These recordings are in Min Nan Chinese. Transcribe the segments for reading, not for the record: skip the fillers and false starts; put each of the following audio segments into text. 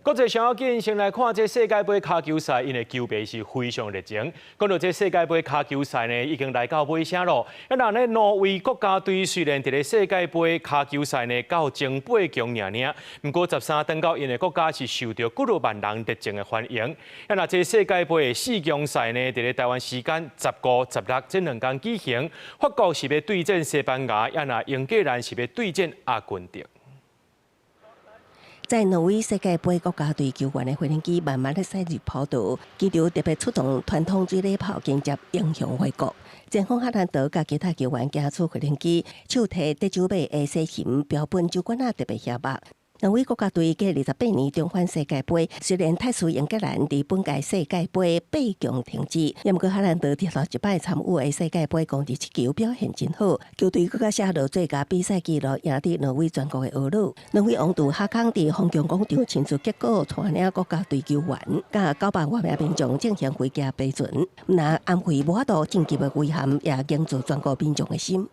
國際上要緊，先來看這世界盃跤球賽，𪜶的球迷是非常熱情。講到這世界盃跤球賽呢，已經來到尾聲咯。啊，那呢挪威國家隊雖然佇咧世界盃跤球賽呢到前八強爾爾，毋過13轉到𪜶的國家是受著幾若萬人熱情的歡迎。啊，若這世界盃的四強賽呢，佇咧台灣時間15、16這兩工舉行，法國是欲對戰西班牙，啊若英格蘭是欲對戰阿根廷。在挪威世界盃國家隊球員的飛行機慢慢咧駛入跑道，機場特別出動傳統水禮炮迎接英雄回國。前鋒哈蘭德佮其他球員行出飛行機，手提得獎馬的西熊標本酒罐仔特別翕目。挪威國家隊隔28年重返世界盃，雖然大輸英格蘭佇本屆世界盃八強停止，毋過哈蘭德佇頭一擺參與的世界盃攻入一球表現真好，球隊閣較寫落最佳比賽紀錄，贏得挪威全國的呵咾。挪威王儲哈康佇皇宮廣場親自結果帶領國家隊球員，佮900外名民眾進行飛行飛巡，毋但安慰無法度晉級的遺憾，也凝聚全國民眾的心。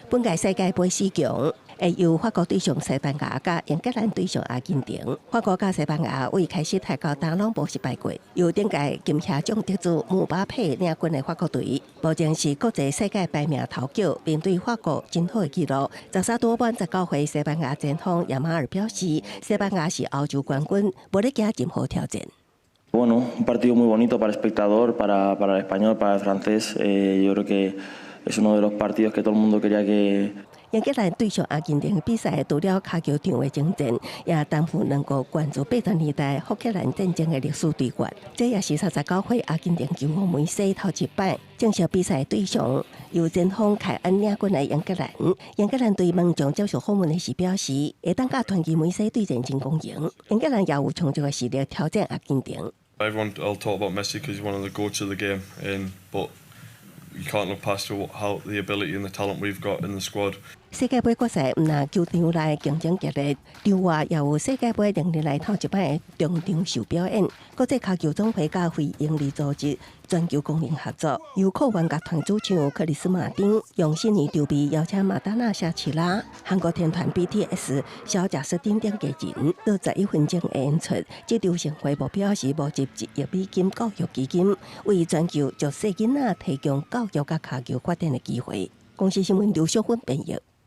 本屆世界盃四強會由法國對上西班牙，佮英格蘭對上阿根廷。法國佮西班牙為開始踢到今攏無失敗過。由頂屆金靴獎得主姆巴佩領軍的法國隊，目前是國際世界排名頭號，面對法國真好的紀錄。13拄滿19歲西班牙前鋒亞馬爾表示，西班牙是歐洲冠軍，無咧驚任何挑戰。 Bueno, un partido muy bonito para el espectador, para el español, para el francés. Yo creo que es uno de los partidos que todo el mundo quería que 英格蘭對上阿根廷比賽，除了跤球場的征戰，也擔負兩國關注80年代福克蘭戰爭的歷史對決。這也是39歲阿根廷球王梅西頭一擺正式比賽對上由前鋒凱恩領軍的英格蘭。英格蘭隊門將接受訪問的時表示，會當佮傳奇梅西對戰真光榮。英格蘭也有充足的實力挑戰阿根廷。 Everyone will talk about Messi because he's one of the goats of the game, but you can't look past how the ability and the talent we've got in the squad. 世界盃決賽毋但球場內競爭激烈，場外也有世界盃歷年來頭一擺中場秀表演。國際跤球總會佮非營利組織全球公民合作，由酷玩樂團主唱克里斯馬丁用新年籌備邀請馬丹娜、夏奇拉、韓國天團 BTS、小賈斯汀等藝人到11分鐘的演出。這場盛會目標是募集1億美金教育基金，為全球弱勢囡仔提供教育佮跤球發展的機會。公視新聞劉淑芬編譯。